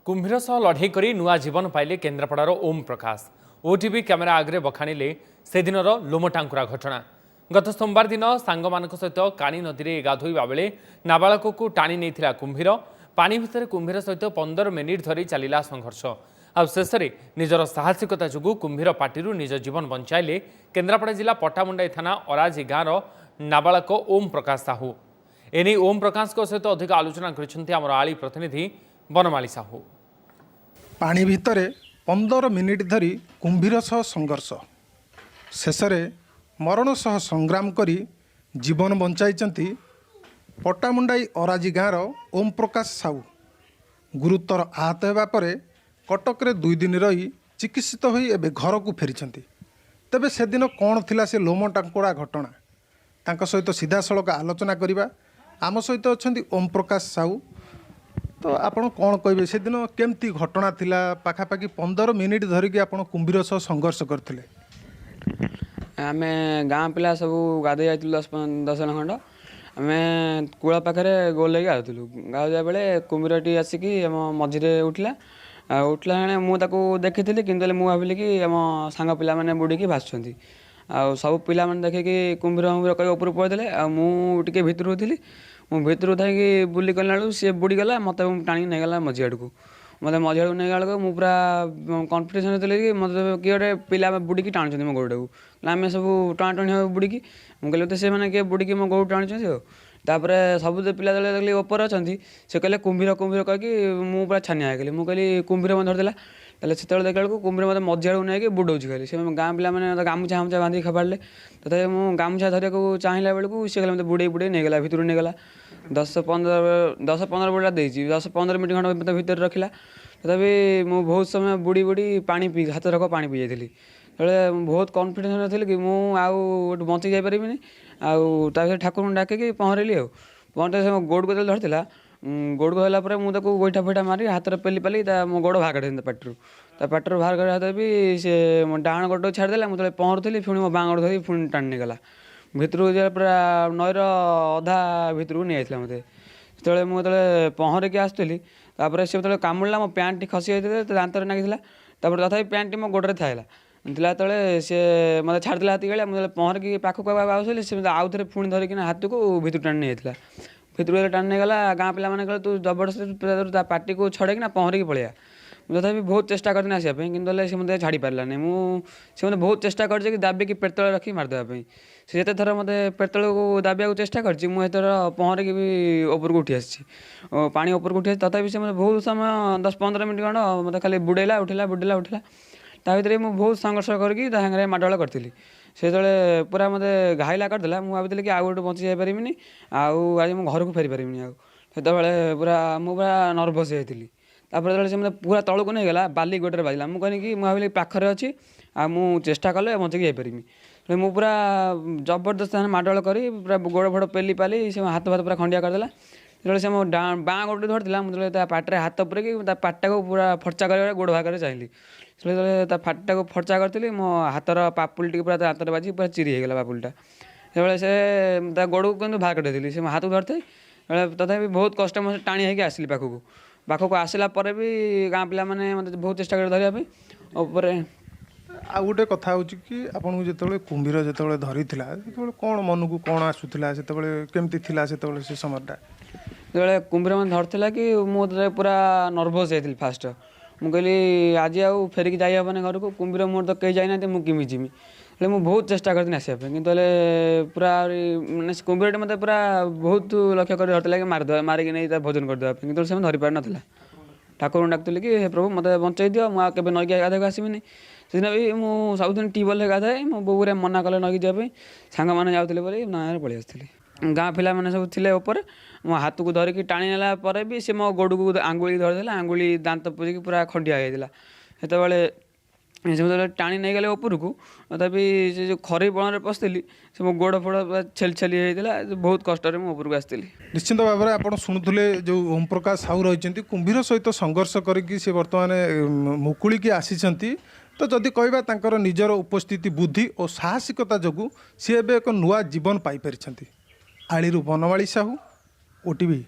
କୁମ୍ଭୀର ସହ ଲଢ଼େଇ କରି ନୂଆ ଜୀବନ ପାଇଲେ କେନ୍ଦ୍ରାପଡ଼ାର ଓମ୍ ପ୍ରକାଶ। ଓଟିଭି କ୍ୟାମେରା ଆଗରେ ବଖାଣିଲେ ସେଦିନର ଲୋମଟାଙ୍କୁରା ଘଟଣା। ଗତ ସୋମବାର ଦିନ ସାଙ୍ଗମାନଙ୍କ ସହିତ କାଣି ନଦୀରେ ଗାଧୋଇବା ବେଳେ ନାବାଳକକୁ ଟାଣି ନେଇଥିଲା କୁମ୍ଭୀର। ପାଣି ଭିତରେ କୁମ୍ଭୀର ସହିତ 15 ମିନିଟ୍ ଧରି ଚାଲିଲା ସଂଘର୍ଷ। ଆଉ ଶେଷରେ ନିଜର ସାହସିକତା ଯୋଗୁଁ କୁମ୍ଭୀର ପାଟିରୁ ନିଜ ଜୀବନ ବଞ୍ଚାଇଲେ କେନ୍ଦ୍ରାପଡ଼ା ଜିଲ୍ଲା ପଟ୍ଟାମୁଣ୍ଡାଇ ଥାନା ଅରାଜି ଗାଁର ନାବାଳକ ଓମ୍ ପ୍ରକାଶ ସାହୁ। ଏନେଇ ଓମ୍ ପ୍ରକାଶଙ୍କ ସହିତ ଅଧିକ ଆଲୋଚନା କରିଛନ୍ତି ଆମର ଆଳି ପ୍ରତିନିଧି ବନମାଳୀ ସାହୁ। ପାଣି ଭିତରେ 15 ମିନିଟ୍ ଧରି କୁମ୍ଭୀର ସହ ସଂଘର୍ଷ, ଶେଷରେ ମରଣ ସହ ସଂଗ୍ରାମ କରି ଜୀବନ ବଞ୍ଚାଇଛନ୍ତି ପଟ୍ଟାମୁଣ୍ଡାଇ ଅରାଜି ଗାଁର ଓମ୍ ପ୍ରକାଶ ସାହୁ। ଗୁରୁତର ଆହତ ହେବା ପରେ କଟକରେ 2 ଦିନ ରହି ଚିକିତ୍ସିତ ହୋଇ ଏବେ ଘରକୁ ଫେରିଛନ୍ତି। ତେବେ ସେଦିନ କ'ଣ ଥିଲା ସେ ଲୋମ ଟାଙ୍କୁରା ଘଟଣା, ତାଙ୍କ ସହିତ ସିଧାସଳଖ ଆଲୋଚନା କରିବା। ଆମ ସହିତ ଅଛନ୍ତି ଓମ୍ ପ୍ରକାଶ ସାହୁ। ତ ଆପଣ କ'ଣ କହିବେ, ସେଦିନ କେମିତି ଘଟଣା ଥିଲା? ପାଖାପାଖି 15 ମିନିଟ୍ ଧରିକି ଆପଣ କୁମ୍ଭୀର ସହ ସଂଘର୍ଷ କରିଥିଲେ। ଆମେ ଗାଁ ପିଲା ସବୁ ଗାଧୋଇ ଯାଇଥିଲୁ, 10 ଜଣ ଖଣ୍ଡ। ଆମେ କୂଳ ପାଖରେ ଗୋଲ ହେଇକି ଗାଧୋଉଥିଲୁ। ଗାଧୋଇବା ବେଳେ କୁମ୍ଭୀରଟି ଆସିକି ଆମ ମଝିରେ ଉଠିଲା। ଆଉ ଉଠିଲା ବେଳେ ମୁଁ ତାକୁ ଦେଖିଥିଲି, କିନ୍ତୁ ହେଲେ ମୁଁ ଭାବିଲି କି ଆମ ସାଙ୍ଗ ପିଲାମାନେ ବୁଡ଼ିକି ଭାସୁଛନ୍ତି। ଆଉ ସବୁ ପିଲାମାନେ ଦେଖିକି କୁମ୍ଭୀର କୁମ୍ଭୀର କହି ଉପରକୁ ପଳେଇଥିଲେ ଆଉ ମୁଁ ଟିକେ ଭିତରକୁ ଥିଲି। ମୁଁ ଭିତରକୁ ଥାଇକି ବୁଲି ଗଲା ବେଳକୁ ସିଏ ବୁଡ଼ିଗଲା, ମୋତେ ଟାଣିକି ନେଇଗଲା ମଝି ଆଡ଼କୁ। ମୋତେ ମଝି ଆଡ଼କୁ ନେଇଗଲା ବେଳକୁ ମୁଁ ପୁରା କନଫିଡେନ୍ସରେ ଥିଲି କି ମୋତେ କିଏ ଗୋଟେ ପିଲା ବୁଡ଼ିକି ଟାଣୁଛନ୍ତି ମୋ ଗୋଡ଼ଟାକୁ। ଆମେ ସବୁ ଟଣା ଟଣି ହେବୁ ବୁଡ଼ିକି। ମୁଁ କହିଲି, ବୋଧେ ସେମାନେ କିଏ ବୁଡ଼ିକି ମୋ ଗୋଡ଼ ଟାଣୁଛନ୍ତି। ଆଉ ତାପରେ ସବୁ ପିଲା ଯେତେବେଳେ ଦେଖିଲି ଉପରେ ଅଛନ୍ତି, ସେ କହିଲେ କୁମ୍ଭୀର କୁମ୍ଭୀର କହିକି ମୁଁ ପୁରା ଛାନିଆ ହେଇଗଲି। ମୁଁ କହିଲି, କୁମ୍ଭୀର ମୋତେ ଧରିଦେଲା ତାହେଲେ। ସେତେବେଳେ ଦେଖିଲା ବେଳକୁ କୁମ୍ଭୀର ମୋତେ ମଝି ଆଡ଼କୁ ନେଇକି ବୁଡ଼ଉଛି ଖାଲି। ସେ ଗାଁ ପିଲାମାନେ ମୋତେ ଗାମୁଛା ଗାମୁଛା ବାନ୍ଧିକି ଫୋପାଡ଼ିଲେ। ତଥାପି ମୁଁ ଗାମୁଛା ଧରିବାକୁ ଚାହିଁଲା ବେଳକୁ ସେ ଖାଲି ମୋତେ ବୁଡ଼େଇ ବୁଡ଼େଇ ନେଇଗଲା, ଭିତରକୁ ନେଇଗଲା। 10 15 ବୁଡ଼ା ଦେଇଛି, 10 15 ମିନିଟ୍ ଖଣ୍ଡେ ମୋତେ ଭିତରେ ରଖିଲା। ତଥାପି ମୁଁ ବହୁତ ସମୟ ବୁଡ଼ି ବୁଡ଼ି ପାଣି ପିଇ ହାତ ରଖ ପାଣି ପିଇ ଯାଇଥିଲି। ସେତେବେଳେ ମୁଁ ବହୁତ କନଫିଡେନ୍ସ ଥିଲି କି ମୁଁ ଆଉ ବଞ୍ଚି ଯାଇପାରିବିନି। ଆଉ ତା ଭିତରେ ଠାକୁରଙ୍କୁ ଡାକିକି ପହଁରିଲି। ଆଉ ପହଁରିଲେ ସେ ମୋ ଗୋଡ଼କୁ ଯେତେବେଳେ ଧରିଥିଲା, ଗୋଡ଼କୁ ଧରିଲା ପରେ ମୁଁ ତାକୁ ଗୋଇଠା ଫୋଇଠା ମାରି, ହାତରେ ପେଲି ପାଲି ତା ମୋ ଗୋଡ଼ ବାହାର କରିଦେଲି ତା ପାଟିରୁ। ତା ପାଟିରୁ ବାହାର କରିବା ହାତରେ ବି ସେ ମୋ ଡାହାଣ ଗୋଡ଼ଟାକୁ ଛାଡ଼ିଦେଲା। ମୁଁ ଯେତେବେଳେ ପହଁରୁଥିଲି, ପୁଣି ମୋ ବାଁ ଗୋଡ଼ ଧରି ପୁଣି ଟାଣି ନେଇଗଲା ଭିତରକୁ। ଯିବା ପୁରା ନଈର ଅଧା ଭିତରକୁ ନେଇଯାଇଥିଲା ମୋତେ। ସେତେବେଳେ ମୁଁ ଯେତେବେଳେ ପହଁରିକି ଆସୁଥିଲି, ତାପରେ ସେ ଯେତେବେଳେ କାମୁଡ଼ିଲା, ମୋ ପ୍ୟାଣ୍ଟଟି ଖସି ଯାଇଥିଲା, ତା ଦାନ୍ତରେ ନାଗିଥିଲା। ତାପରେ ତଥାପି ପ୍ୟାଣ୍ଟଟି ମୋ ଗୋଡ଼ରେ ଥାଇଲା ଥିଲା। ଯେତେବେଳେ ସେ ମୋତେ ଛାଡ଼ିଦେଲା ସେତିକି ବେଳେ, ମୁଁ ଯେତେବେଳେ ପହଁରିକି ପାଖକୁ ଆସୁଥିଲି, ସେ ମୋତେ ଆଉଥରେ ପୁଣି ଧରିକିନା ହାତକୁ ଭିତରକୁ ଟାଣି ନେଇଯାଇଥିଲା। ଭିତରକୁ ଯେତେବେଳେ ଟାଣି ନେଇଗଲା, ଗାଁ ପିଲାମାନେ କହିଲେ, ତୁ ଜବରଦସ୍ତି ତା ପାଟିକୁ ଛଡ଼େଇକିନା ପହଁରିକି ପଳେଇଆ। ମୁଁ ତଥାପି ବହୁତ ଚେଷ୍ଟା କରିଥିଲି ଆସିବା ପାଇଁ, କିନ୍ତୁ ହେଲେ ସେ ମୋତେ ଛାଡ଼ି ପାରିଲାନି। ମୁଁ ସେ ମୋତେ ବହୁତ ଚେଷ୍ଟା କରିଛି କି ଦାବିକି ପେଟ ତଳେ ରଖିକି ମାରିଦେବା ପାଇଁ। ସେ ଯେତେ ଥର ମୋତେ ପେଟ ତଳକୁ ଦାବିବାକୁ ଚେଷ୍ଟା କରିଛି, ମୁଁ ସେଥର ପହଁରିକି ବି ଉପରକୁ ଉଠି ଆସିଛି ଓ ପାଣି ଉପରକୁ ଉଠି ଆସିଛି। ତଥାପି ସେ ମୋତେ ବହୁତ ସମୟ, 10 15 ମିନିଟ୍ ଖଣ୍ଡ ମୋତେ ଖାଲି ବୁଡ଼େଇଲା, ଉଠେଇଲା, ବୁଡ଼େଇଲା, ଉଠେଇଲା। ତା ଭିତରେ ମୁଁ ବହୁତ ସଂଘର୍ଷ କରିକି ତା ସାଙ୍ଗରେ ମାଡ଼ଗୋଳ କରିଥିଲି। ସେ ଯେତେବେଳେ ପୁରା ମୋତେ ଘାଇଲା କରିଦେଲା, ମୁଁ ଭାବିଥିଲି କି ଆଉ ଗୋଟେ ବଞ୍ଚି ଯାଇପାରିବିନି ଆଉ ଆଜି ମୁଁ ଘରକୁ ଫେରି ପାରିବିନି। ଆଉ ସେତେବେଳେ ପୁରା ମୁଁ ପୁରା ନର୍ଭସ୍ ହେଇଯାଇଥିଲି। ତାପରେ ଯେତେବେଳେ ସେ ମୋତେ ପୁରା ତଳକୁ ନେଇଗଲା, ବାଲି ଗୋଡ଼ରେ ବାଜିଲା। ମୁଁ କହିଲି କି, ମୁଁ ଭାବିଲି ପାଖରେ ଅଛି ଆଉ ମୁଁ ଚେଷ୍ଟା କଲେ ବଞ୍ଚିକି ଯାଇପାରିବି। ମୁଁ ପୁରା ଜବରଦସ୍ତ ମାଡ଼ଗୋଳ କରି ପୁରା ଗୋଡ଼ ଫୋଡ଼ ପେଲି ପାଲି ସେ ମୋ ହାତ ଫାତ ପୁରା ଖଣ୍ଡିଆ କରିଦେଲା। ଯେତେବେଳେ ସେ ମୋ ବାଁ ଗୋଡ଼ଟି ଧରିଥିଲା, ମୁଁ ଯେତେବେଳେ ତା ପାଟିରେ ହାତ ପୁରେଇକି ତା ପାଟିଟାକୁ ପୁରା ଫର୍ଚା କରିବା ଗୋଡ଼ ଭାଗରେ ଚାହିଁଲି, ସେତେବେଳେ ତା ପାଟିଟାକୁ ଫର୍ଚା କରିଥିଲି, ମୋ ହାତର ପାପୁଲି ଟିକେ ପୁରା ତା ଦାନ୍ତରେ ବାଜି ପୁରା ଚିରି ହେଇଗଲା ପାପୁଲିଟା। ସେତେବେଳେ ସେ ତା ଗୋଡ଼କୁ କିନ୍ତୁ ବାହାର କରିଦେଇଥିଲି, ସେ ମୋ ହାତକୁ ଧରିଥାଏ। ତଥାପି ବହୁତ କଷ୍ଟ ମଷ୍ଟେ ଟାଣି ହେଇକି ଆସିଲି ପାଖକୁ। ପାଖକୁ ଆସିଲା ପରେ ବି ଗାଁ ପିଲାମାନେ ମୋତେ ବହୁତ ଚେଷ୍ଟା କଲେ ଧରିବା ପାଇଁ ଉପରେ। ଆଉ ଗୋଟେ କଥା ହେଉଛି କି, ଆପଣଙ୍କୁ ଯେତେବେଳେ କୁମ୍ଭୀର ଯେତେବେଳେ ଧରିଥିଲା, ସେତେବେଳେ କ'ଣ ମନକୁ କ'ଣ ଆସୁଥିଲା? ସେତେବେଳେ କେମିତି ଥିଲା ସେତେବେଳେ ସେ ସମୟଟା? ଯେତେବେଳେ କୁମ୍ଭୀର ମୋତେ ଧରିଥିଲା କି, ମୁଁ ଯେତେବେଳେ ପୁରା ନର୍ଭସ୍ ହେଇଥିଲି ଫାଷ୍ଟ। ମୁଁ କହିଲି, ଆଜି ଆଉ ଫେରିକି ଯାଇ ହେବନି ଘରକୁ। କୁମ୍ଭୀର ମୋର ତ କେହି ଯାଇନାହାନ୍ତି, ମୁଁ କେମିତି ଯିବି? ହେଲେ ମୁଁ ବହୁତ ଚେଷ୍ଟା କରିଥିଲି ଆସିବା ପାଇଁ, କିନ୍ତୁ ହେଲେ ପୁରା ମାନେ ସେ କୁମ୍ଭୀରଟି ମୋତେ ପୁରା ବହୁତ ଲକ୍ଷ୍ୟ କରି ଧରିଥିଲା କି ମାରିଦେବା, ମାରିକି ନେଇ ତା ଭୋଜନ କରିଦେବା ପାଇଁ। କିନ୍ତୁ ସେ ମୋତେ ଧରିପାରିନଥିଲା। ଠାକୁରଙ୍କୁ ଡାକୁଥିଲି କି, ହେ ପ୍ରଭୁ, ମୋତେ ବଞ୍ଚେଇ ଦିଅ, ମୁଁ ଆଉ କେବେ ନଈକି ଗାଧୋଇବାକୁ ଆସିବିନି। ସେଦିନ ବି ମୁଁ ସବୁଦିନ ଟ୍ୟୁବୱେଲ୍ରେ ଗାଧାଏ। ମୋ ବୋଉ ମନା କଲେ ନଈକି ଯିବା ପାଇଁ, ସାଙ୍ଗମାନେ ଯାଉଥିଲେ ବୋଲି ନଈରେ ପଳେଇ ଆସିଥିଲି। ଗାଁ ପିଲାମାନେ ସବୁ ଥିଲେ ଉପରେ। ମୋ ହାତକୁ ଧରିକି ଟାଣି ନେଲା ପରେ ବି ସେ ମୋ ଗୋଡ଼କୁ ଆଙ୍ଗୁଳି ଧରିଦେଲା, ଆଙ୍ଗୁଳି ଦାନ୍ତ ପୁରେଇକି ପୁରା ଖଣ୍ଡିଆ ହେଇଯାଇଥିଲା। ସେତେବେଳେ ସେ ଯେତେବେଳେ ଟାଣି ନେଇଗଲେ ଉପରକୁ, ତଥାପି ସେ ଯେଉଁ ଖରି ବଣରେ ପଶିଥିଲି, ସେ ମୋ ଗୋଡ଼ ଫୋଡ଼ ପୁରା ଛେଲି ଛେଲି ହେଇଯାଇଥିଲା। ବହୁତ କଷ୍ଟରେ ମୁଁ ଉପରକୁ ଆସିଥିଲି। ନିଶ୍ଚିନ୍ତ ଭାବରେ ଆପଣ ଶୁଣୁଥିଲେ, ଯେଉଁ ଓମ୍ ପ୍ରକାଶ ସାହୁ ରହିଛନ୍ତି, କୁମ୍ଭୀର ସହିତ ସଂଘର୍ଷ କରିକି ସେ ବର୍ତ୍ତମାନ ମୁକୁଳିକି ଆସିଛନ୍ତି। ତ ଯଦି କହିବା, ତାଙ୍କର ନିଜର ଉପସ୍ଥିତି, ବୁଦ୍ଧି ଓ ସାହସିକତା ଯୋଗୁଁ ସିଏ ଏବେ ଏକ ନୂଆ ଜୀବନ ପାଇପାରିଛନ୍ତି। ଆଳିରୁ ବନମାଳୀ ସାହୁ, ଓଟିଭି।